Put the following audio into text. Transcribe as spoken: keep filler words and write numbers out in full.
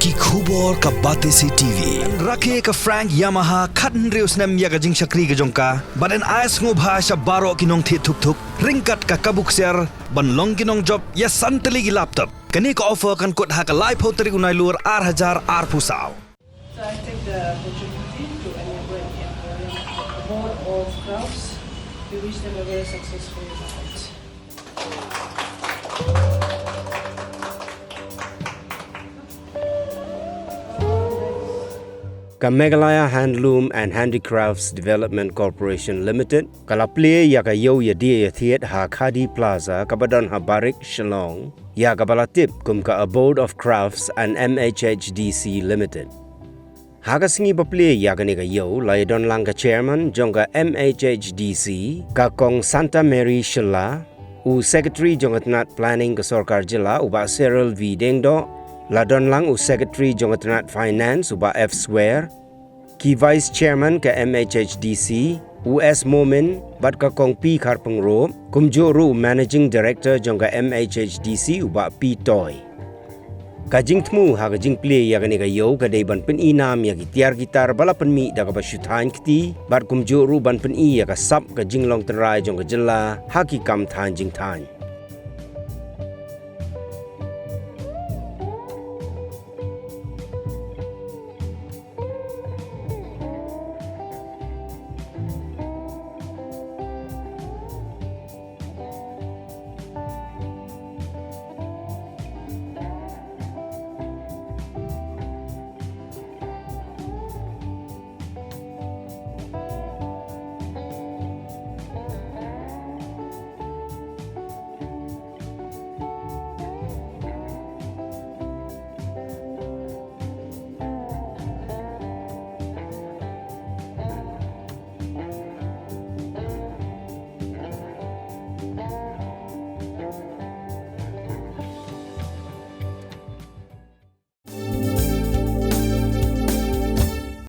Ki khubor ka Batesi T V. Rakhe ka Frank Yamaha khathynriew snem ïa ka jingshakri ka jong ka, bad yn ai sngewbha sha baroh ki nongthied thuk thuk ryngkat ka kabu ksiar ban long ki nongjop ïa san tylli ki laptop. Kane ka offer kan kut ha ka laiphew tarik u Nailur ar hajar arphew saw. So I take the opportunity to enable and encourage the board of crafts. We wish them a very successful event. Ka Meghalaya Handloom and Handicrafts Development Corporation Limited ka la plie ïa ka ïew ïadie ïathied ha Khadi Plaza kaba don ha Barik, Shillong, ïa kaba la tip kum ka Abode of Crafts and M H H D C Limited. Ha ka sngi ba plie ïa kane ka ïew la ïadon lang ka chairman jong ka M H H D C, ka Kong Santa Mary Shylla, u secretary jong ka tnat planning ka sorkar jylla u Bah Cyril V Diengdoh, la don lang u secretary jong ka tnat finance u Bah F Swer, ki vice chairman ka M H H D C, u S Momin, bad ka Kong P Kharpyngrope, kumjuh ruh u managing director jong ka M H H D C u Bah P Toy. Ka jingthmu ha ka jingplie ïa kane ka ïew ka dei ban pyni nam ïa ki tiar ki tar ba la pynmih da kaba shu thaiñ kti, bad kumjuh ruh ban pyni ïa ka sap ka jinglong tynrai jong ka jylla ha ki kam thaiñ jingthaiñ.